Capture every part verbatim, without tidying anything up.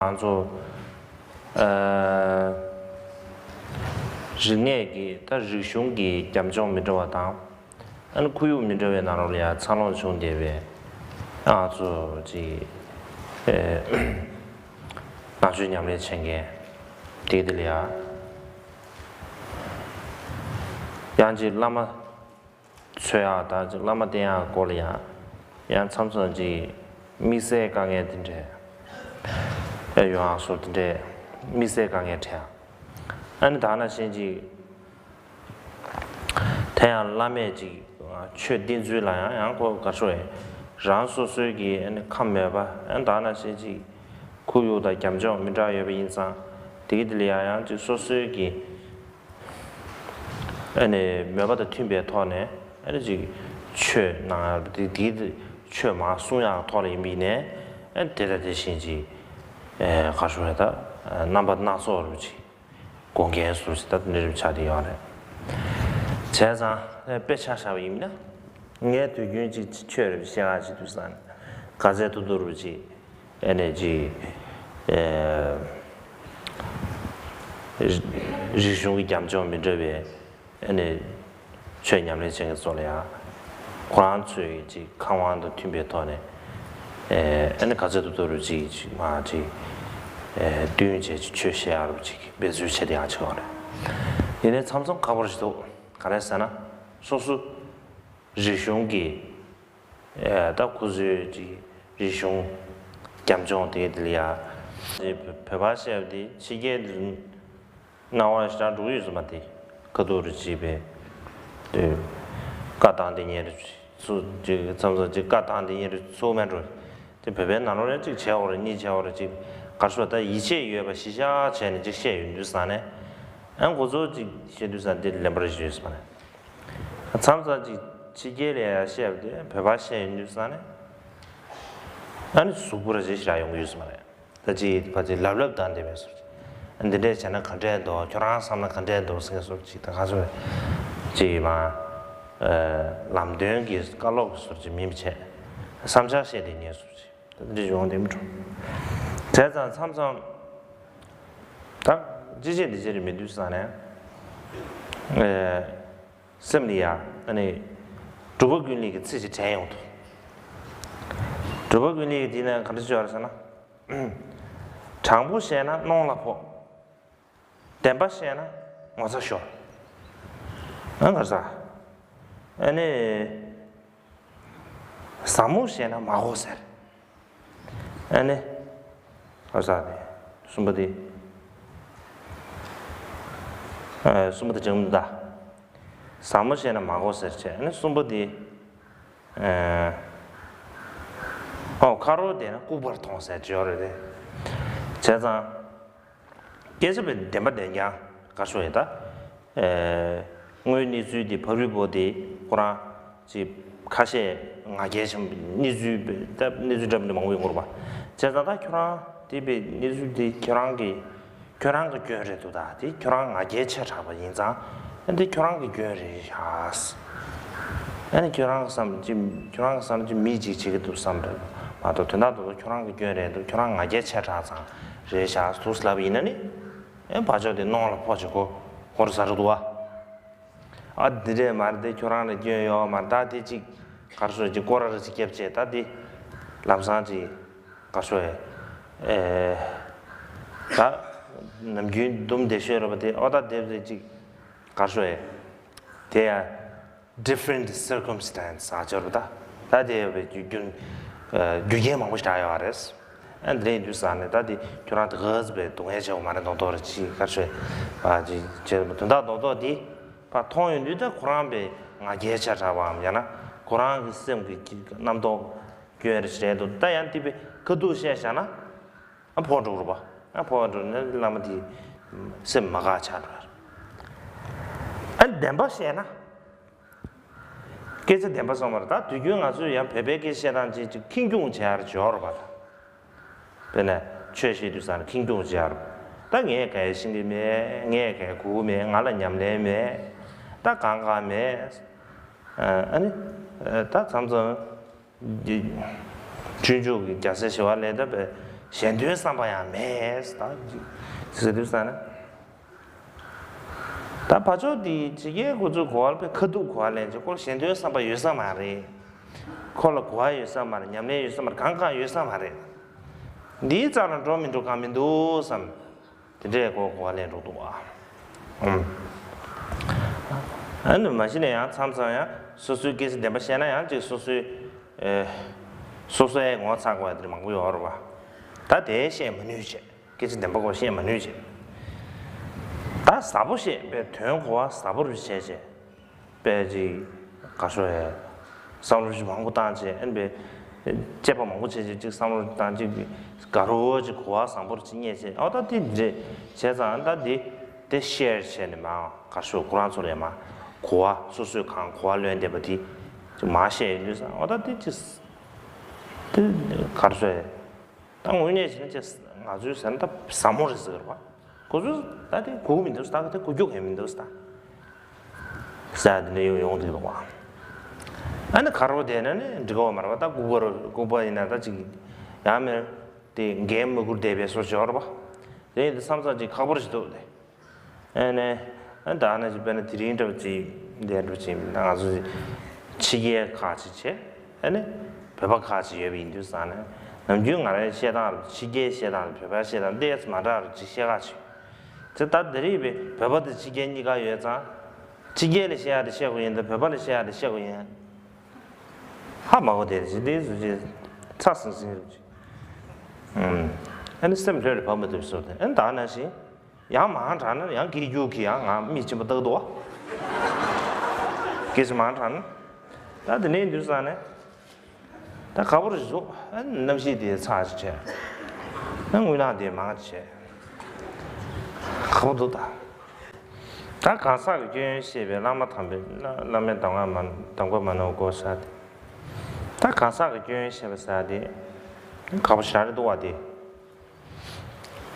ང་ཚོ་ཨ་རིག་གནས་ཀྱི་ད་རིག་གཞུང་གི་རྒྱབ་ལྗོངས་མི་འདྲ་བ་དང་། ཨ་ནི་ཁོར་ཡུག་མི་འདྲ་བའི་ནང་ལོགས་ལ་ཡང་འཚར་ལོངས་བྱུང་བསྡད་པའི་ང་ཚོ་ཅིག་ཨེ་ནང་ཆོས་ཉམས་ལེན་བྱེད་མཁན་དེ་དེ་ལ་ཡང་ཡང་ཅིག་བླ་མ་འཚོལ་ཡག་དང་ཅིག་བླ་མ་བསྟེན་ཡག་སྐོར་ལ་ཡང་ཡང་མཚམས་མཚམས་ཅིག་དམིགས་བསལ་དཀའ་ངལ་དེ་འདྲ་ཨེ་ཡོང་ཡག་སོགས་དེ་འདྲའི་དམིགས་བསལ་དཀའ་ངལ་འཕྲད་ཡག་ཨ་ནི་ད་ནང་བཞིན་ཅིག་དེ་ཡང་བླ་མས་ཅིག་ཆོས་བསྟན་ཚུལ་ལ་ཡང་ཡང་ཁོ་ག་ཤོ་ཡིན། རང་སོ་སོའི་གི་ཨ་ནི་ཁམས་མོས་པ་ཨ་ནི་ད་ནང་བཞིན་ཅིག་ཁོར་ཡུག་དང་རྒྱབ་ལྗོངས་མི་འདྲ་ཡོད་པ་ཡིན་ཙང་དེ་གི་དེ་ལ་ཡང་ཡང་ཅིག་སོ་སོའི་གི་ཨ་ནི་མོས་པ་དང་མཐུན་པའི་ཐོག་ནས་ཨ་ནི་ཅིག་ཆོས་གནང་ཡག་དེ་དེ་ཆོས་མར་གསུང་ཡག་ཐོག་ལ་ཡིན་པ་ཡིན་ནའི་ཨ་ནི་དེ་དང་དེ་བཞིན་ཅིག་ག་ཤོ་ཡིན་ད་རྣམ་པ་སྣ་ཚོགས་རུ་ཅིག་དགོངས་འགལ་ཟུར་ཞིག་ད་གནས་རིམ་ཆགས་བསྡད་ཡོད་རེད། བྱས་ཙང་དཔེ་ཆ་བཞག་པ་ཡིན་ན་ངས་དུས་རྒྱུན་ཅིག་ཆོས་རེ་བཤད་ཡག་ཅིག་དུས་སང་ག་ཚད་ཐུབ་ཐུབ་རུ་ཅིག་ཨེ་ནས་ཅིག་ཨེ་རིག་གཞུང་གི་རྒྱབ་ལྗོངས་མི་འདྲ་བའི་ཨེ་ནས་ཆོས་ཉམས་ལེན་བྱེད་མཁན་ཚོ་ལ་ཡང་ཁོ་རང་ཚོའི་ཅིག་ཁམས་དབང་དང་མཐུན་པའི་ཐོག་ནས་ཨེ་ནས་ག་ཚད་ཐུབ་ཐུབ་རུ་ཅིག་ཅིག་མ་ཅིག་ཨེ་བསྟུན་བྱས་ཅིག་ཆོས་བཤད་ཡག་རུ་ཅིག་འབད་རྩོལ་བྱེད་དེ་ཡག་ཆེ་བ་རེད། ཡིན་ནའི་མཚམས་མཚམས་ཁག་པོ་ཞིག་འདུག་ག་རེ་ཟེར་ན་སོ་སོ་རིག་གཞུང་གི་ཨེ་ད་ཁོ་ཚོའི་ཅིག་རིག་གཞུང་རྒྱབ་ལྗོངས་དེ་དེ་ལ་ཡ་དེ་བོད་པ་བཤད་པ་དེ་ཕྱི་རྒྱལ་དུ་སྣང་བ་ཞེ་དྲག་འགྲོ་གི་ཡོད་ས་མ་རེད། ཁ་ཐུག་རུ་བྱས་པའི་དེ་བཀའ་བཏང་དེ་ཉེ་རུ་ཚུ་ཅིག་མཚམས་མཚམས་ཅིག་བཀའ་བཏང་དེ་ཉེ་རུ་ཚུགས་མེད་འགྲོ། དེ་བོད་པའི་ནང་ལོགས་ལ་གཅིག་བྱས་འོ་རེད་གཉིས་བྱས་འོ་རེད་གཅིག་གར་སོ་ད་ཡིད་ཆེས་ཡོད་པ་གཞི་བཞག་བྱས་ནས་གཅིག་བཤད་ཡོང་དུས་ཙང་ནས་ཨ་ཁོ་ཚོ་གཅིག་བཤད་དུས་ཙང་དེ་ལན་པར་ཡོད་ས་མ་རེད། མཚམས་མཚམས་ཅིག་ཕྱི་རྒྱལ་ལ་ཡང་བཤད་པ་དེ་བོད་པ་བཤད་ཡོང་དུས་ཙང་ནས་ཨ་ནི་གཟུགས་པོ་ར་ཅིག་ཞེ་དྲག་ཡོང་གི་ཡོད་ས་མ་རེད། ད་ཅིག་ཕ་ཅིག་ལབ་ལབ་བཏང་བསྡད་པའི་བཟོ་ཅིག་འདི་འདྲས་བྱས་ན་ག་འདྲས་འདུག་ཁྱོད་རང་བསམ་ན་ག་འདྲས་འདུག་ཟེར་བཟོ་ཅིག་ད་ག་ཚོད་ཅིག་མ་ལམ་སྟོན་གྱི་བཀའ་སློབ་ཀྱི་བཟོ་ཅིག་མིན་པ་བྱས་བསམ་འཆར་བཤད་དེ་ཉེས་བཟོ་ཅིག་ད་འདི་འདྲས་ཡོང་བསྡད་མི་འགྲོ། བྱས་ཙང་མཚམས་མཚམས་ད་ཅི་བྱེད་འདི་བྱེད་རེད་མི་འདུག་ས་ནས་སེམས་ལ་ཡ་ཨ་ནི་སྒྲུབ་པ་ཀུན་ལེགས་ཀྱི་ཚིག་ཅིག་དྲན་ཡོང་འདུག་སྒྲུབ་པ་ཀུན་ལེགས་ཀྱི་དེ་ནས་ག་འདྲ་བྱས་པ་རེད་ཟེར་ན། དྲང་པོ་བཤད་ན་གནོང་ལ་ཕོག་བདེན་པ་བཤད་ན་ངོ་ཚ་ཤོར། ཨ་ག་ས། ཨ་ནི། ཟབ་མོ་བཤད་ན་མ་གོ་ཟེར། ཨ་ནི། ག་ས་ནི། གསུམ་པ་དེ། ཨ་གསུམ་པ་དེ་ཅང་མི་འདུག་ད། ཟབ་མོ་བཤད་ན་མ་གོ་ཟེར་བྱས་ཨ་ནི་གསུམ་པ་དེ། ཨོ་ཁ་རོག་བསྡད་ན་ལྐུགས་པར་མཐོང་ཟེར་བྱས་ཡོད་རེད་དེ། བྱས་ཙང་། སྐད་ཆ་བའི་བདེན་པ་བདེན་རྐྱང་ག་ཤོ་ཡིན་ད། དངོས་གནས་ཚུལ་དེ་ཕ་རུལ་པོ་དེ་ཁོ་རང་ཅིག་ཁ་ཤས་ང་རྒྱལ་ཆེན་པོ་གནས་ཚུལ་ད་གནས་ཚུལ་འདྲ་མི་འདྲ་མང་པོ་ཡོང་གི་རེད་པ། བྱས་ཙང་ད་ཁྱོད་རང་དེ་བའི་གནས་ཚུལ་དེ་ཁྱོད་རང་གི་ཁྱོད་རང་གི་སྐྱོན་རེད་འདུག་ད་དེ་ཁྱོད་རང་ང་རྒྱལ་ཆེ་དྲགས་པ་ཡིན་ཙང་ཨ་འདི་ཁྱོད་རང་གི་སྐྱོན་རེད་ཤག་ཨ་ནི་ཁྱོད་རང་གི་བསམ་ཅི་ཁྱོད་རང་གི་བསམ་ཅི་མི་གཅིག་བྱེད་ཀྱི་འདུག་བསམ་རེད་མ་གཏོགས་དོན་དག་ཏུ་ཁྱོད་རང་གི་སྐྱོན་རེད་འདུག་ཁྱོད་རང་ང་རྒྱལ་ཆེ་དྲགས་ཙང་རེད་ཤག་འདུག་ལབ་ཡིན་ན་ནི་ཨེ་བ་ཅོག་དེ་གནོང་ལ་ཕོག་ཅིག་གོ་ཧོར་ཟ་རུ་འདུག་བ། ཨ་འདི་འདྲས་མ་རེད་དེ་ཁྱོད་རང་ལ་སྐྱོན་ཡོད་མ་རེད་ད་དེ་ཅིག་གར་སོ་ཅིག་སྐོར་ར་ར་ཅིག་རྒྱབ་བྱས་ད་དེ་ལམ་སང་ཅིག་གར་སོ་ཡ་ཨེ་ད་ནམ་རྒྱུན་འདུམ་བསྡད་ཤོད་ར་བ་དེ་ཨོ་ད་དེབ་དེ་ཅིག་གར་སོ་ཡ་དེ་ཡ། Different circumstance ཨ་ཅོར་ད། ད་དེ་བའི་རྒྱུ་རྒྱུ་རྒྱུ་རྐྱེན་མང་པོ་ཞིག་བྲག་ཡོད་རེད། ཨ་འདི་འདུག་ས་ནས་ད་དེ་ཁྱོད་རང་དེ་ག་ཟི་བའི་སྡུག་བསྔལ་ཆེ་བ་མ་རེད་མདོག་མདོག་རེད་ཅིག་ག་ཤོད་ཨ་ཅིག་བྱས་དོན་དག་མདོག་མདོག་དེ་ཕར་མཐོང་ཡོང་དུས་ད་ཁོ་རང་བའི་ང་རྒྱལ་ཆེ་དྲགས་པའམ་ཡང་ན་ཁོ་རང་གི་སེམས་ཀྱི་རྣམ་རྟོག་སྐྱོན་རེ་ཞིག་རེད་འདུག་ད་ཡང་དེ་བའི་ཁ་ཐུག་བཤད་བཞག་ན་ཨ་ཕོག་འགྲོ་རུ་བ་ཨ་ཕོག་འགྲོ་ན་བླ་མ་དེ་སེམས་མ་དགའ་ཆགས་འགྲོ་ཨ་བདེན་པ་བཤད་ན། སྐད་ཆ་བདེན་པ་གསུངས་པ་རེད་ད་དུས་རྒྱུན་ང་ཚོས་ཡང་བོད་པའི་སྐད་ཆ་བཤད་སྟངས་ཅིག་ཅིག་ཁེངས་སྐྱུང་བྱེད་ཡར་འབྱོར་བ་དང་། དཔེར་ན་ཆོས་བཤད་དུས་ཙང་ཁེངས་སྐྱུང་བྱེད་ཡར། ད་ངས་ག་ཡེ་ཤེས་ཀྱི་མེད་ངས་ག་ཡེ་གོ་གི་མེད་ང་ལ་ཉམས་ལེན་མེད། ད་གང་གང་མེད། ཨ་ནི། ད་མཚམས་མཚམས། འདི། ཆོས་འབྱུང་གི་རྒྱལ་སྲས་ཞི་བ་ལྷས་ད་བས་ གཞན་དོན་བསམ་པ་ཡང་མེད། ད་ཟེར་དུས་ཙ་ན། ད་ཕར་ཕྱོགས་དེ་ཕྱི་རྒྱལ་ཁོ་ཚོའི་གོ་བ་ལ་དཔེ་ཁ་ཐུག་གོ་བ་ལེན་ཅིག་ཁོ་གཞན་དོན་བསམ་པ་ཡོད་ས་མ་རེད། ཁོ་ལ་གོ་བ་ཡོད་ས་མ་རེད། ཉམས་ལེན་ཡོད་ས་མ་རེད། གང་གང་ཡོད་ས་མ་རེད། འདིའི་རྩ་ལ་འགྲོ་མི་འགྲོ་གང་མི་འདུག་བསམ། དེ་འདྲས་ཁོ་གོ་བ་ལེན་འགྲོ་འདུག་བ། ཨུམ། ཨ་ནི་མ་གཞི་ནས་ཡང་མཚམས་མཚམས་ཡང་སོ་སོའི་སྐད་ཆ་བདེན་པ་བཤད་ན་ཡང་ཅིག་སོ་སོའི་ཨེ། སོ་སོའི་ངོ་ཚ་དགོས་ཡ་དེ་མང་པོ་ཡོད་རེད་བ། ད་དེ་བཤད་མ་ནུས་བྱས། སྐད་ཆ་བདེན་པ་ཁོ་བཤད་མ་ནུས་བྱས། ད་ཟབ་པོ་བཤད་པའི་དོན་གོ་བ་ཟབ་པོ་རུ་བྱས་བྱས། དཔེ་ཅིག་ག་ཤོ་ཡ། བསམ་བློ་ཞིག་མང་པོ་བཏང་བྱས། ཨན་པའི་དཔྱད་པ་མང་པོ་བྱས་བྱས་ཅིག་བསམ་བློ་བཏང་ཅིག་དགའ་རོགས་ཅིག་གོ་བ་བཟང་པོ་ཅིག་རྙེད་བྱས། ཨོ་ད་དེ་འདྲས་བྱས་ཙང་ད་དེ་དེ་ཤེར་བྱས་ནས་མ་ག་ཤོ་ཁོ་རང་ཚོ་ལ་མ་གོ་བ་སོ་སོའི་གང་གོ་བ་ལོན་བསྡད་པ་དེ་ཅིག་མ་བཤད་ཡོང་དུས་ཙང་ཨོ་ད་དེ་ཅིག་དེ་ག་རེ་ཟེར། ད་དངོས་གནས་བྱས་ན་ཅིག་ང་ཚོའི་ཟེར་ན་ད་ཟབ་མོ་རེད་ཟེར་བ། ཁོ་ཚོ་ད་དེ་གོ་གི་མི་འདུག་ད་ག་དེ་གོ་རྒྱུ་གང་མི་འདུག་ད། ས་དེ་འདྲ་ཡོང་ཡོང་དུས་ལ་བ། ཨ་ནི་ཁ་རོག་དེ་ན་ནི་འགྲིག་གི་མ་རེད་བ། ད་ལྐུགས་པ་རུ་ལྐུགས་པ་ཡིན་ན་ད་ཅིག་ཡང་མེད་དེ་འགན་མ་ཁུར་བསྡད་པའི་བཟོ་ཅིག་ཡོད་རེད་བ། དེ་ཡིན་དུས་མཚམས་མཚམས་ཅིག་ཁག་པོ་ཞིག་འདུག་དེ། ཨ་ནི་ཨ་ད་ནི་ཅིག་དཔེར་ན་དེ་རིང་འདྲ་བ་ཅིག་འདི་འདྲ་བ་ཅིག་ང་ཚོ་ཕྱི་རྒྱལ་ཁག་ཅིག་བྱས། ཨ་ནི་བོད་པ་ཁག་ཅིག་ཡོད་པ་ཡིན་དུས་ཙང་ནས་ནམ་རྒྱུན་ང་རའི་བཤད་སྟངས་རུ་ཕྱི་རྒྱལ་བཤད་སྟངས་རུ་བོད་པའི་བཤད་སྟངས་ཏོག་ཙམ་མ་འདྲ་རུ་ཅིག་བཤད་ཁག་ཅིག་དེ་ད་དེ་རིང་བས་བོད་པ་དང་ཕྱི་རྒྱལ་གཉིས་ཀ་ཡོད་ཙང་། ཕྱི་རྒྱལ་ལ་བཤད་ཡག་དེ་བཤད་དགོས་ཡིན་ད་བོད་པ་ལ་བཤད་ཡག་དེ་བཤད་དགོས་ཡིན། ཧ་མ་གོ་དེ་ཅི་དེ་སུ་ཅི་ཚ་སིང་སིང་རུ་ཅི། ཨ་ནི་སེམས་ལྷོད་ལ་བབས་མ་ཐུབ་སོ་དེ་ཨ་ནི་ད་ནང་བཞིན། ཡང་མང་དྲགས་ན་ཡང་སྐད་སྒྱུར་གྱི་ཡང་ང་མིག་ཆེན་པོ་ལྟ་གི་འདུག་བ། སྐད་ཆ་མང་དྲགས་ན། ད་དེ་ནས་འདུག་ས་ནས། ད་ག་པར་བཟོ། ཨ་ནི་གནམ་གཤིས་དེ་ཚ་ཞིག་བྱས། ཨ་དངུལ་ནག་དེ་མང་བྱས། ག་པར་འདུག་ད། ད་གང་ཟག་གི་སྐྱོན་ཡོན་ཤེས་པའི་བླ་མ་དམ་པའི་བླ་མའི་གདམས་ངག་མ་གདམས་ངག་མ་ནོར་དགོས་ས་དེ། ད་གང་ཟག་གི་སྐྱོན་ཡོན་ཤེས་པ་ཟེར་དེ། ག་པར་ཞར་འདུག་བ་དེ།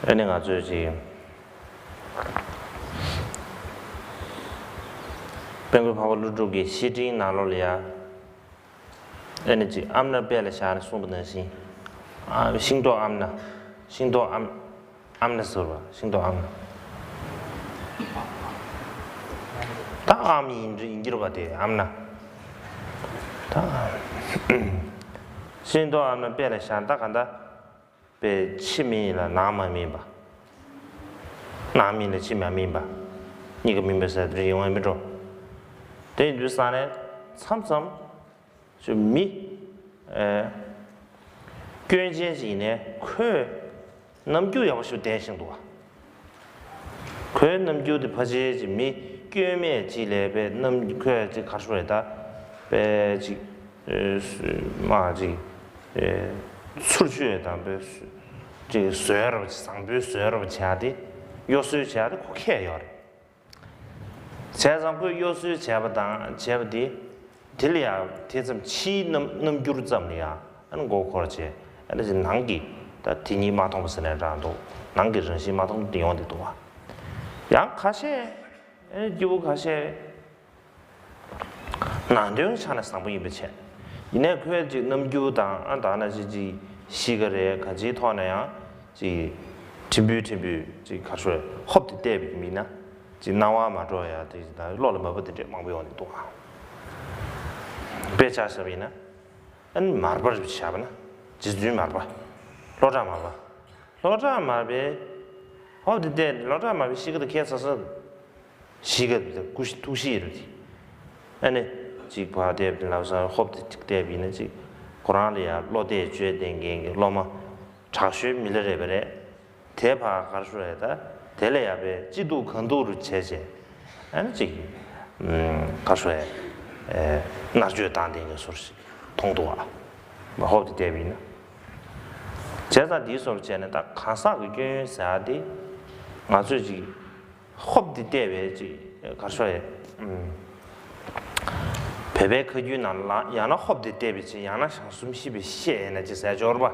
ཨ་ནི་ང་ཚོས་ཅིག་དཔལ་མགོན་འཕགས་པ་ཀླུ་སྒྲུབ་ཀྱི་བཤེས་སྤྲིང་ནང་ལོགས་ལ་ཡ། ཨ་ནི་ཅིག་ཨམ་ན་དཔེ་ལ་བཞག་ནས་གསུངས་པ་ནང་བཞིན། ཨ་ཤིང་ཏོག་ཨམ་ན། ཤིང་ཏོག་ཨམ། ཨམ་ན་ཟེར་བ་ཤིང་ཏོག་ཨམ་ན། ད་ཨམ་ཡིན་ཡིན་གྱུར་བ་དེ་ཨམ་ན། ད་ཤིང་ཏོག་ཨམ་ན་དཔེ་ལ་བཞག་ད་ག་ད། པའི་ཕྱི་མིན་ལ་ནང་མ་མིན་པ། ནང་མིན་ལ་ཕྱི་མ་མིན་པ། གཉིས་ཀ་མིན་པ་ཟེར་དེ་ཡོང་བ་མི་འགྲོ། དེ་ཡིན་དུས་ས་ནས་མཚམས་མཚམས་ཅིག་མི་ཨེ་སྐྱོན་ཅན་ཞིག་ཡིན་ནའི་ཁོས་རྣམ་འགྱུར་ཡག་པོ་ཞིག་ལྡན་ཞིང་འདུག་བ། ཁོའི་རྣམ་འགྱུར་དེ་ཕལ་ཆེར་ཅིག་མི་སྐྱོན་མེད་ཅིག་ལས་པའི་རྣམ་ཁོས་ཅིག་གར་ཤོར་རེད་ད། པའི་ཅིག་མ་ཅིག་ཚུར་ཆུད་དང་པའི་ཅིག་བཟོས་རབ་ཅིག་བཟང་པོའི་བཟོས་རབ་བྱ་དེ་གཡོ་ཟོལ་བྱ་དེ་ཁོ་ཁས་ཡོད་རེད། བྱས་ཙང་ཁོས་གཡོ་ཟོལ་བྱས་པ་དང་བྱས་པ་དེ། དེ་ལ་ཡང་དེ་ཙམ་ཕྱིའི་རྣམ་རྣམ་འགྱུར་ཙམ་ལ་ཡང་ཨ་ནི་མགོ་འཁོར་བྱས་ཨ་ནི་ནང་གི་ད་དེ་ཉིད་མ་མཐོང་བ་ཟེར་ནས་རང་འདུག་ནང་གི་རང་བཞིན་མ་མཐོང་དུ་ཡོང་དེ་འདུག་བ། ཡང་ཁ་ཤས་ཨ་ནི་སྐྱེ་བོ་ཁ་ཤས་ནང་དོན་ཆ་ནས་བཟང་པོ་ཡིན་པ་བྱས། ཡིན་ནའི་ཁོས་ཅིག་རྣམ་འགྱུར་དང་ཨ་ད་ན་ཅིག་ཅིག་གཤིས་ཀ་རེད་ག་ཅིའི་ཐོག་ནས་ཡང་ཅིག་ཕྲན་བུ་ཕྲན་བུ་ཅིག་ག་ཤོད་ཧོབ་ཏེ་བལྟས་པའི་མི་ན་ཅིག་སྣང་བ་མ་འགྲོ་ཡ་དེ་ད་བློ་ལ་མ་བབས་དེ་འདྲས་མང་པོ་ཡོང་ནས་འདུག་ཨ། དཔེ་ཆ་བཞག་པ་ཡིན་ན། ཨ་ནི་མར་པ་རེད་བྱས་པ་ན། རྗེ་བཙུན་མར་པ། ལྷོ་བྲག་མར་པ། ལྷོ་བྲག་མར་པའི། ཧོབ་ཏེ་བལྟས་ལྷོ་བྲག་མར་པའི་གཤིས་ཀ་དེ་ཁྱད་མཚར་ས། གཤིས་ཀ་དེ་སྐུ་ཐུགས་གཤིས་རེད་དེ། ཨ་ནི། གཅིག་ཕར་བལྟས་པ་དེ་ལབ་ས་ཧོབ་ཏེ་གཅིག་བལྟས་པ་ཡིན་ན་གཅིག་ཁོ་རང་ལ་ཡང་བློ་གཏད་བཅོལ་ལྡན་མཁན་གྱི་སློབ་མ། དྲག་ཤོས་མི་ལ་རས་པ་རེད། དེ་ཕར་གར་ཤོར་རེད་ད། དེ་ལ་ཡང་པའི་ཅི་སྡུག་གང་སྡུག་རུ་བྱས་བྱས། ཨ་ནི་ཅིག་ཨམ། གར་ཤོར་རེད། ཨེ། མནར་གཅོད་བཏང་བསྡད་མཁན་སོར་ཞིག་མཐོང་འདུག་ཨ། མ་ཧོབ་ཏེ་བལྟས་པ་ཡིན་ན། བྱས་ཙང་འདིའི་སོར་བྱས་ནས་ད་གང་ཟག་གི་སྐྱོན་ཡོན་ཟེར་ཡ་དེ། ང་ཚོས་ཅིག་ཧོབ་ཏེ་བལྟས་པའི་ཅིག་གར་ཤོར་རེད། ཨམ། བོད་པའི་ཁ་རྒྱུན་ནང་ལ་ཡང་ན་ཧོབ་ཏེ་བལྟས་པའི་ཅིག་ཡང་ན་བྱང་སེམས་ཤེས་པའི་ཤེས་ཡིན་ན་ཅིག་ཟེར་འབྱོར་པ།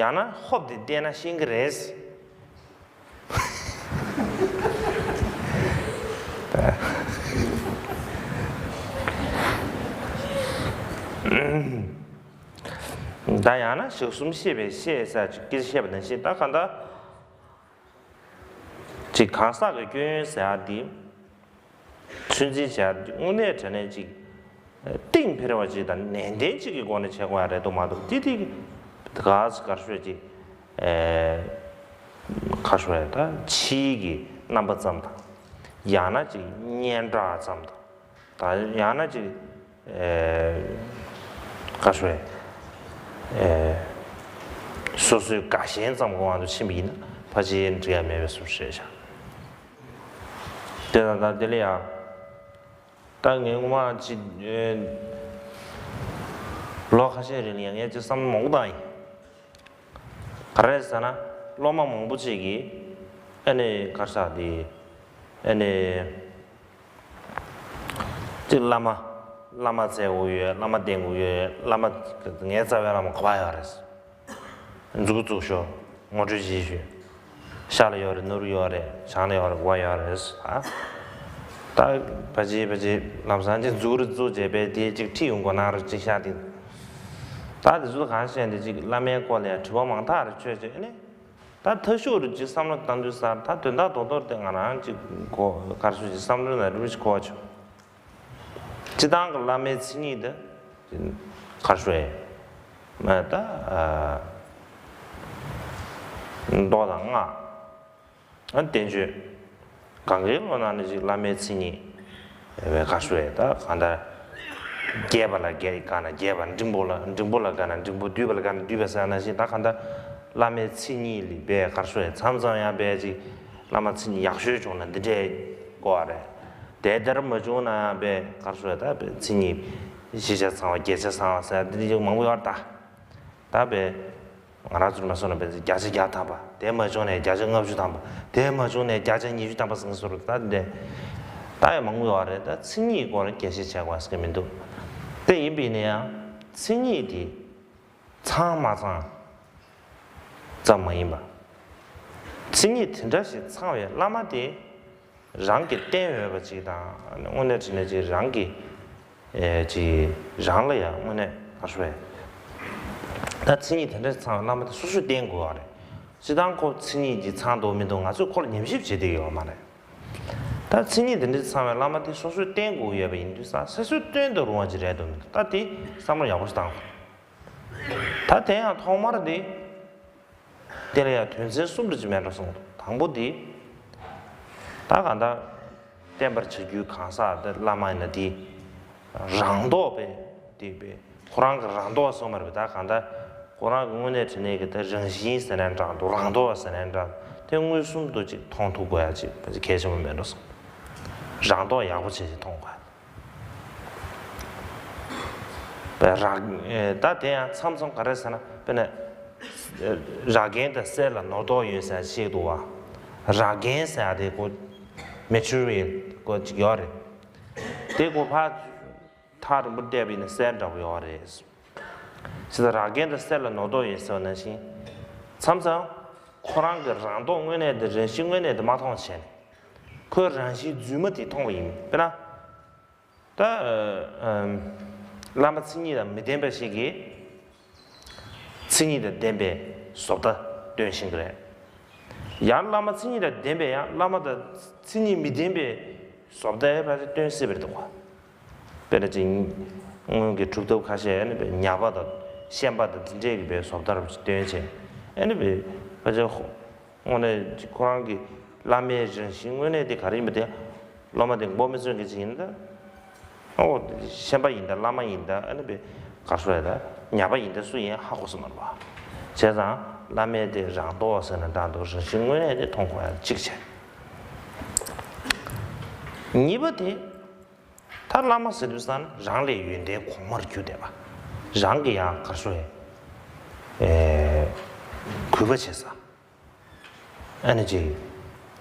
ཡང་ན་ཧོབ་སྟེ་བལྟས་ན་ཤེས་ཀྱི་རེད། ད་ཡང་ན་ཞག་གསུམ་བཤད་པའི་བཤད་ས་ཅིག་སྐད་ཆ་བཤད་པ་ནང་བཞིན། ད་གང་ལྟར་ཅིག་གང་ཟག་གི་སྐྱོན་ཡོན་ཟེར་ཡ་འདི་ཚོད་འཛིན་བྱས་ཡ་འདི་དངོས་གནས་དྲང་གནས་ཅིག་གཏིང་འཕེར་བ་ཅིག་དང་ནན་ཏན་ཅིག་གི་སྒོ་ནས་བྱེད་དགོས་ཡ་རེད་འདུག་མ་གཏོགས། དེ་དེ་ག་ས་གར་ཤོད་ཅིག་ཨེ་གར་ཤོད་ཡ་ད་ཕྱིའི་གི་རྣམ་པ་ཙམ་དང་། ཡང་ན་ཅིག་སྙན་གྲགས་ཙམ་དང་། ད་ཡང་ན་ཅིག་ཨེ་ག་ཤོད་ཨེ་སོ་སོའི་དགའ་ཞེན་ཙམ་གྱི་དབང་དུ་ཕྱིན་པ་ཡིན་ན་ཕལ་ཆེར་འགྲིག་ཡ་མེད་པའི་བཟོ་འདྲ་རེད་ཤག་དེ་དང་ད་དེ་ལ་ཡང་ད་ངས་ངོ་མ་ཅིག་ཨེ་ལོ་ཁ་ཤས་རིང་ལ་ཡང་ངས་ཅིག་བསམ་བློ་མང་པོ་བཏང་ཡིན། ག་རེ་ཟེར་ན་སློབ་མ་མང་པོ་ཅིག་གིས་ཨ་ནི་གར་ས་དེ་ཨ་ནི། གཅིག་བླ་མ། བླ་མ་བཙལ་དགོས་ཡོད། བླ་མ་བསྟེན་དགོས་ཡོད། བླ་མ། ངའི་རྩ་བའི་བླ་མ་ག་པར་ཡོད་རེད། མཛུབ་གུ་བཙུགས་ཤོག་ངོ་སྤྲོད་བྱེད་ཤོག་ཤར་ལ་ཡོད་རེད། ནུབ་ལ་ཡོད་རེད། བྱང་ལ་ཡོད་རེད། ག་པར་ཡོད་རེད། ཨ། ད་ཕལ་ཆེར་ཕལ་ཆེར་ལམ་སང་ཅིག་མཛུབ་གུ་བཙུགས་བྱས་པས་དེ་ཅིག་ཁྲིད་ཡོང་དགོས་ན་ར་ཅིག་ཤར་དེ། ད་དེ་ཚོ་གང་བཤད་འདི་ཅིག་བླ་མའི་སྐོར་ལ་ཡང་དྲི་བ་མང་ཐག་རེ་ཆོད་བྱས་ཨ་ནི། ད་ཐབས་ཤུགས་རུ་ཅིག་བསམ་བློ་བཏང་དུས་ས་ད་དོན་དག་རྡོག་རྡོག་དེ་ང་རང་ཅིག་གོ་གར་སོ་ཅིག་བསམ་བློ་ན་རུ་ཅིག་གོ་ཆོག་སྤྱི་བཏང་གི་བླ་མའི་མཚན་ཉིད་དེ་གར་སོ་ཡེ་མ་ད་མདོ་དང་སྔགས་ཨ་བསྟན་བཅོས། གང་གའི་ལོ་ན་ནི་ཅིག་བླ་མའི་མཚན་ཉིད་བས་ག་ཤོད་ད་གང་ལྟར། རྒྱས་པ་ལ་རྒྱས་ག་ན་རྒྱས་པ། འབྲིང་པོ་ལ་འབྲིང་པོ་ལ་ག་ན་འབྲིང་པོ། བསྡུས་པ་ལ་ག་ན་བསྡུས་པ་ཟེར་ན་བཞིན་ད་གང་ལྟར་བླ་མའི་མཚན་ཉིད་ལ་བས་ག་ཤོད་མཚམས་མཚམས་ཡང་བས་ཅིག་བླ་མ་མཚན་ཉིད་ཡག་ཤོས་བྱུང་ན་འདི་འདྲས་གོ་བ་རེད། དེ་ལྟར་མ་བྱུང་ན་ཡང་བས་ག་ཤོད་ད་བས་མཚན་ཉིད་བཞི་ཆ་ཚང་བ་བརྒྱད་ཆ་ཚང་བ་ཟེར་འདི་འདྲས་ཅིག་མང་པོ་ཡོད་རེད་ད། ད་བས། ང་རང་ཚོར་མ་སོང་ན་བས་བརྒྱ་ཆ་བརྒྱ་ཐམ་པ། དེ་མ་བྱུང་ནས་བརྒྱ་ཆ་ལྔ་བཅུ་ཐམ་པ། དེ་མ་བྱུང་ནས་བརྒྱ་ཆ་ཉི་ཤུ་ཐམ་པ་ཟིན་སོར་ད་འདི། ད་ཡང་མང་པོ་ཡོད་རེད། ད་མཚན་ཉིད་སྐོར་རྒྱས་བཤད་བྱས་དགོས་ཟེར་གི་མི་འདུག་དེ་ཡིན་པས་ན་ཡང་མཚན་ཉིད་དེ་ཚང་མ་ཚང་ཙམ་མ་ཡིན་པ། མཚན་ཉིད་དེ་འདྲ་ཞིག་ཚང་བའི་བླ་མ་དེ། རང་གིས་བསྟེན་འོས་པ་ཅིག་དང་དངོས་གནས་དྲིས་ནས་ཅིག་རང་གིས་ཨེ་ཅིག་རང་ལ་ཡང་དངོས་གནས་ཨ་ཧྲུ་ཨེ་ད་མཚན་ཉིད་དེ་འདྲ་ཚང་བའི་བླ་མ་དེ་སོ་སོས་བསྟེན་དགོས་པ་རེད། སྤྱིར་བཏང་ཁོ་མཚན་ཉིད་ཀྱིས་ཚང་འདུག་མི་འདུག་ང་ཚོས་ཁོ་ལ་ཉམས་ཞིབ་བྱེད་བསྡད་ཡོད་མ་རེད། ད་མཚན་ཉིད་དེ་འདྲ་ཚང་བའི་བླ་མ་དེ་སོ་སོས་བསྟེན་དགོས་ཡོད་པ་ཡིན་དུས་ས་སོ་སོས་བསྟེན་དུ་རུང་བ་ཅིག་རེད་འདུག་མི་འདུག་ད་དེ་བསམ་བློ་ཡག་པོ་ཞིག་བཏང་དགོས། ད་དེ་ཡང་ཐོག་མར་དེ། དེ་ལ་ཡང་དོན་ཚན་གསུམ་དུ་ཅི་མེད་འགྲོ་སོང་། དང་པོ་དེ། ད་གང་ལྟར་བསྟེན་པར་བྱ་རྒྱུའི་གང་ཟག་དེ་བླ་མ་ཡིན་ན་དེ། རང་ལྡོག་པས་དེ་པས་ཁོ་རང་གི་རང་ལྡོག་སོང་མ་རེད་པས། ད་གང་ལྟར་ཁོ་རང་གི་དངོས་གནས་དྲིས་ནས་ཀྱི་དེ་རང་བཞིན་ཟེར་ནའི་འདྲ་འདུག་རང་ལྡོག་ཟེར་ནའི་འདྲ་དེ་མངོན་སུམ་དུ་ཅིག་མཐོང་ཐུབ་དགོས་ཡ་ཅིག་གལ་ཆེན་པོ་མེད་འགྲོ་སོང་། རང་ལྡོག་ཡག་པོ་བྱེད་ཅིག་མཐོང་དགོས། པའི་རག་ད་དེ་ཡང་མཚམས་མཚམས་ག་རེ་ཟེར་ན་དཔེར་ན། རག་རྒན་དང་གསེར་ལ་ནོར་དོགས་ཡོད་ཟེར་ཞིག་འདུག་བ། རག་རྒན་ཟེར་ཡ་དེ་ཀོ་མེ་ཆུ་རི་ཀོ་ཅིག་ཡོད་རེད། དེ་ཀོ་ཕ་ཐག་རིང་པོ་བལྟས་པ་ཡིན་ན་གསེར་འདྲ་པོ་ཡོད་རེད། ཟེར་ད་རག་རྒན་དང་གསེར་ལ་ནོར་དོགས་ཡོད་ཟེར་བ་ནང་བཞིན། མཚམས་མཚམས་ཁོ་རང་གི་རང་ལྡོག་དངོས་གནས་དེ་རང་བཞིན་དངོས་གནས་དེ་མ་མཐོང་བྱས་ནས། ཁོའི་རང་བཞིན་རྫུན་མ་དེ་མཐོང་བ་ཡིན་དཔེར་ན། ད། བླ་མ་མཚན་ཉིད་དང་མི་ལྡན་པ་ཞིག་གིས། མཚན་ཉིད་དང་ལྡན་པའི་བཟོ་ལྟ་སྟོན་བཞིན་གྱི་རེད། ཡང་བླ་མ་མཚན་ཉིད་དང་ལྡན་པའི་ཡང་བླ་མ་དང་མཚན་ཉིད་མི་ལྡན་པའི་བཟོ་ལྟ་ཡང་ཕལ་ཆེར་སྟོན་སྲིད་པ་རེད་འདུག་ག་དཔེར་ན་ཅིག་སྔོན་གྱི་གྲུབ་ཐོབ་ཁ་ཤས་ནི་ཉ་པ་དང་ཤན་པ་དང་འདི་འདྲས་ཀྱི་བའི་བཟོ་ལྟ་རུ་སྟོན་བྱས་ཨ་ནི་བའི་ཕལ་ཆེར། དངོས་གནས་ཁོ་རང་གི་བླ་མའི་རང་བཞིན་དངོས་གནས་དེ་ག་རེ་ཡིན་པ་དེ། སློབ་མ་དེ་མགོ་མི་ཚོས་མཁན་ཅིག་ཡིན་ད། ཨོ། ཤན་པ་ཡིན་ད་བླ་མ་ཡིན་ད་ཨ་ནི་བའི་ག་རེ་ཟེར་ད་ཉ་པ་ཡིན་ད་སུ་ཡིན་ཧ་གོ་ས་མ་རེད་པ། བྱས་ཙང་བླ་མའི་དེ་རང་ལྡོག་ཟེར་ན་འདྲ་འདུག་རང་བཞིན་དངོས་གནས་དེ་མཐོང་དགོས་ཡ་གཅིག་བྱས། གཉིས་པ་དེ། ད་བླ་མ་ཟེར་དུས་ཙང་རང་ལས་ཡོན་ཏན་གོང་མར་གྱུར་བསྡད་པ། རང་གི་ཡང་ག་རེ་ཟེར། ཨེ། གུས་པ་བྱེད་ས། ཨ་ནི་ཅིག་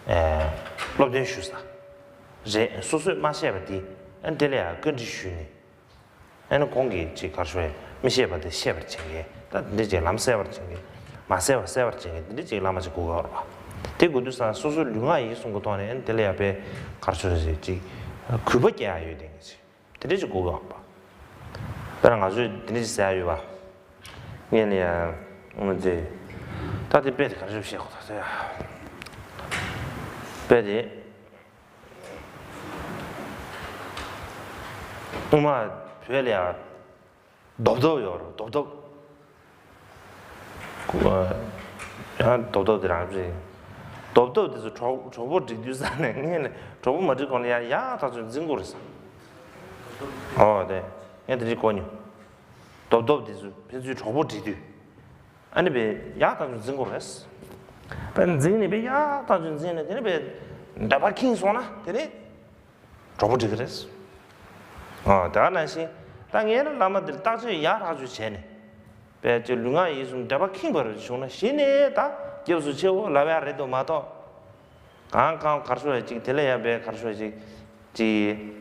ཨེ། སློབ་སྟོན་ཞུ་ས། རེད། སོ་སོས་མ་བཤད་པ་འདི་ཨ་ནི་དེ་ལ་ཡང་བཀའ་འདྲི་ཞུས་ནས། ཨ་ནི་ཁོང་གིས་ཅིག་ག་རེ་ཟེར། མི་ཤེས་པ་དེ་ཤེས་པར་བྱེད་མཁན། ད་འདི་ཅིག་ལམ་གསལ་བར་བྱེད་མཁན། མ་གསལ་བ་གསལ་བར་བྱེད་མཁན་འདི་འདྲ་ཅིག་བླ་མ་ཅིག་དགོས་ཀྱི་ཡོད་རེད་པ། དེ་དགོས་དུས་ཙང་སོ་སོའི་ལུས་ངག་ཡིད་གསུམ་གྱི་ཐོག་ནས་ཨ་ནི་དེ་ལ་ཡང་དཔེ་ག་རེ་ཟེར་ཅིག་གུས་པ་སྐྱེ་ཡ་ཡོད་དེ་ངེས་ཅིག་དེ་འདྲ་ཅིག་དགོས་ཀྱི་ཡོད་པ། དཔེར་ན་ང་ཚོས་འདི་འདྲ་ཅིག་ཟེར་ཡ་ཡོད་པ། ངས་ལ་ཡ་ཨུ་མ་ཛེ། ད་དེ་དཔེ་དེ་ག་རེ་བཤད་གོ་ད་ཟེར་ཡ། དཔེ་དེ། ཨུ་མ་བོད་ལ་ཡ། རྡོབ་རྡོབ་ཡོད་རེད། རྡོབ་རྡོབ། ཡང་རྡོབ་རྡོབ་དེ་རང་རེད། རྡོབ་རྡོབ་དེ་ཚོ་གྲོགས་གྲོགས་པོ་སྒྲིག་དུས་ས་ནས་ངས་ནས་གྲོགས་པོ་མ་སྒྲིག་གོང་ལ་ཡ་ཡག་ཐག་ཆོད་འཛིང་དགོས་རེད་ཟེར། ཨོ་དེ་ངས་དེ་འདྲ་གོ་མྱོང་། རྡོབ་རྡོབ་དེ་ཚོ་ཕན་ཚུན་གྲོགས་པོ་སྒྲིག་དུས། ཨ་ནི་བས་ཡག་ཐག་ཆོད་འཛིང་དགོས་རེད། བས་འཛིང་ནས་བས་ཡག་ཐག་ཆོད་འཛིང་ནས་དེ་ནས་བས་འདྲ་པར་ཁེངས་སོང་ན་དེ་ནས་གྲོགས་པོ་འགྲིག་གི་རེད། ཨ་དེ་ནང་བཞིན་ད་ངས་ནི་བླ་མ་འདིར་བརྟག་དཔྱད་ཡག་ཐག་ཆོད་བྱས་ནས་བས་ཅིག་ལུས་ངག་ཡིད་གསུམ་འདྲ་པར་ཁེངས་པ་རེ་བྱུང་ན་གཞི་ནས་ད་སྐྱབས་སུ་མཆིའོ་ལབ་ཡག་རེད་འདུག་མ་གཏོགས། གང་གང་གར་ཤོར་ཡ་ཅིག་དེ་ལ་ཡ་བས་གར་ཤོར་ཡ་ཅིག་ཅིག་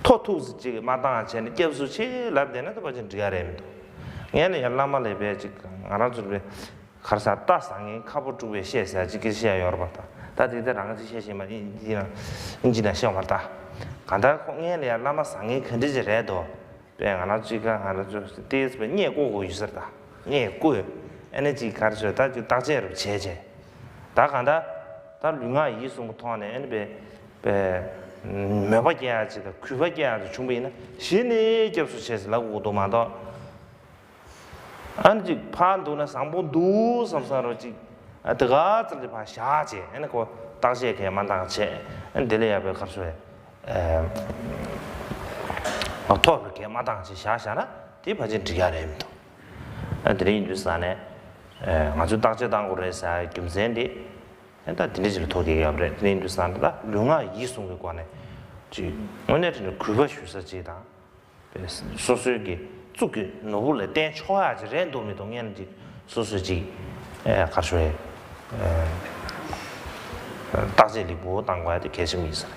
མཐོ་ཐུག་ཅིག་མ་བཏང་བྱས་ནས་སྐྱབས་སུ་མཆི་ལབ་བསྡད་ན་ད་ཕལ་ཆེར་འགྲིག་ཡ་རེད་མི་འདུག་ངས་ནི་ཡ་བླ་མ་ལས་བས་ཅིག་ང་རང་ཚོར་བས་གར་ས་རྟ་ཟ་ངན་ཁ་ཕོ་དཀྲུགས་པའི་བཤད་ཟེར་ཅིག་གིས་བཤད་ཡོད་རེད་པ། ད་ད་དེ་ད་རང་གིས་བཤད་ཤེས་མ་ཡིན་ཡིན་ན་ཡིན་ཅི་ན་བཤད་མ་རེད་ད། གང་ལྟར་ཁོ་ངས་ནི་ཡ་བླ་མ་ཟ་ངན་ག་འདྲ་ཅིག་རེད་དོ། པས་ང་རང་ཅིག་ག་ང་རང་ཚོ་ཏེས་པའི་བརྙས་བཀོད་དགོས་ཡོད་ས་རེད་ད། བརྙས་བཀོད། ཨ་ནི་ཅིག་གར་ཤོར་ད་ཅིག་བརྟག་དཔྱད་རུ་བྱས་བྱས། ད་གང་ལྟར་ད་ལུས་ངག་ཡིད་གསུམ་གྱི་ཐོག་ནས་ཨ་ནི་པས་པས་མོས་པ་སྐྱེ་ཡག་ཅིག་དང་གུས་པ་སྐྱེ་ཡག་ཅིག་བྱུང་བ་ཡིན་ན་གཞི་ནས་སྐྱབས་སུ་མཆི་ཟེར་ལབ་དགོས་འདུག་མ་གཏོགས། ཨ་ནི་ཅིག་ཕར་འདུག་ན་བཟང་པོ་འདུག་བསམ་བསམ་རོ་ཅིག་ཨ་དེ་ག་ཙམ་ཅིག་ཕར་བཞག་བྱས་ཨ་ནི་ཁོ་བརྟག་དཔྱད་གས་མ་བཏང་བྱས་ཨ་ནི་དེ་ལས་ཡག་པའི་གར་ཤོར་ཨ་ཐོག་རུ་གས་མ་བཏང་བྱས་བཞག་བཞག་ན་དེ་ཕལ་ཆེར་འགྲིག་ཡག་རེད་མི་འདུག་ཨ་དེ་རིང་ཡིན་དུས་ས་ནས་ཨ་ང་ཚོས་བརྟག་དཔྱད་བཏང་དགོས་རེད་ཟེར་རྒྱུ་མཚན་དེ་ཨ་ད་དེ་འདྲ་ཅིག་ལ་ཐུག་བསྡད་ཡོད་རེད། དེ་རིང་ཡིན་དུས་ས་ནས་ད་ལུས་ངག་ཡིད་གསུམ་གྱི་སྒོ་ནས་ཅིག་དངོས་གནས་དྲང་གནས་གུས་པ་ཞུ་ས་ཅིག་དང་། སོ་སོའི་གི་གཙུག་གི་ནོར་བུ་ལ་བརྟེན་ཆོག་ཡག་ཅིག་རེད་འདུག་མི་འདུག་ངས་ཅིག་སོ་སོས་ཅིག་ཨེ་ག་རེ་ཞུ་ཨེ་བརྟག་དཔྱད་ལེགས་པོ་བཏང་དགོས་ཡག་དེ་གལ་ཆེན་པོ་ཡིན་ས་རེད།